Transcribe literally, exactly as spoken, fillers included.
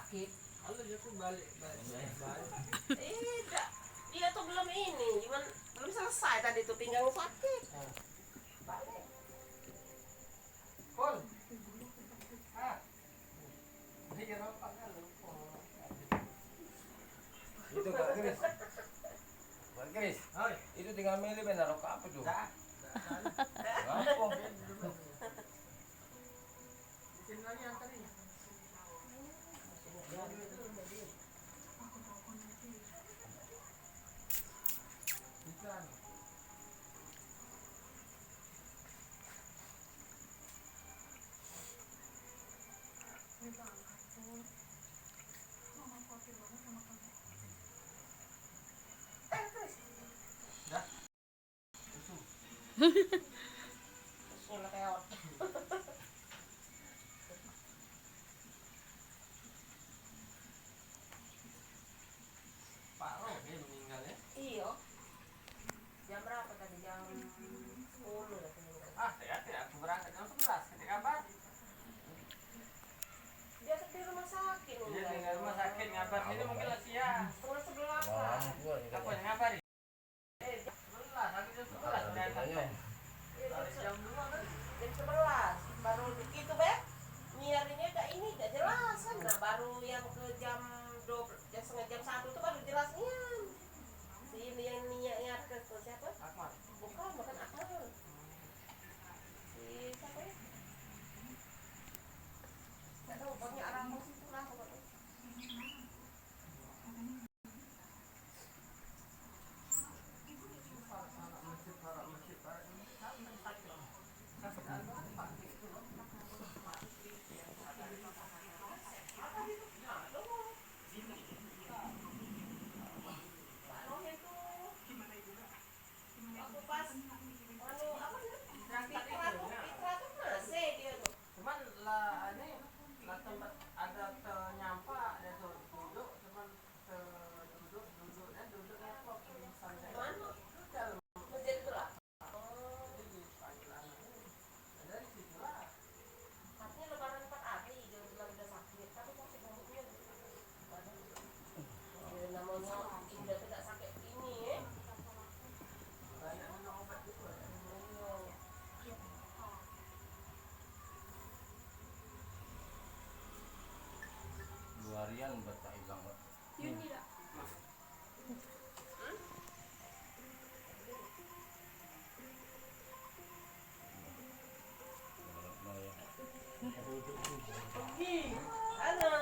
Sakit. Kalau dia pun balik, balik, balik. Eh, dak. Dia tuh belum ini, cuman belum selesai tadi tuh pinggang sakit. Ah. Balik. Pol. Ah. Dia nampak kan lupa. Itu Pak Kris. Pak Kris. Oi. Itu tinggal milih benar rokok apa tuh? Dah. Dah. Apa? Pak Roy meninggal ya? Iyo. Jam berapa tadi? Jam sepuluh lah meninggal. Ah, hati-hati, aku berangkat jam sebelas, nanti kabar. Dia di rumah sakit. Dia meninggal. Tinggal rumah sakit, ngabar sini mungkin lah siang. Setengah sebelas lah. Aku yang ngabarin. Sebelas, habis jam sebelas. Jam sebelas baru itu be. Nyiarnya gak ini, gak jelas kan. Nah, baru yang ke jam dua belas, jam setengah jam satu tuh baru jelas nian. Si ini yang niat, niat ke, ke siapa? Akmal. Bukan, bukan Akmal. Si siapa ya? Gak tahu, pokoknya orang situ lah pokoknya. Aku pas, anu, apa namanya? Fitra tuh, Fitra tuh masih dia tuh. Cuman lah, ini lah tempat ada tenyampak dia tuh duduk, cuman terduduk, duduk, dia duduk repot. Mana? Duduk dalam. Masjid itu lah. Oh. Jadi dipanggil anak ini. Nah, dari situlah. Artinya lebaran empat hari dia bilang udah sakit, tapi sakit rambutnya gitu. Namanya Indah tu dak sakit ini, eh. Dua harian dak ilang, Pak. Yuni dak? Ih, anu,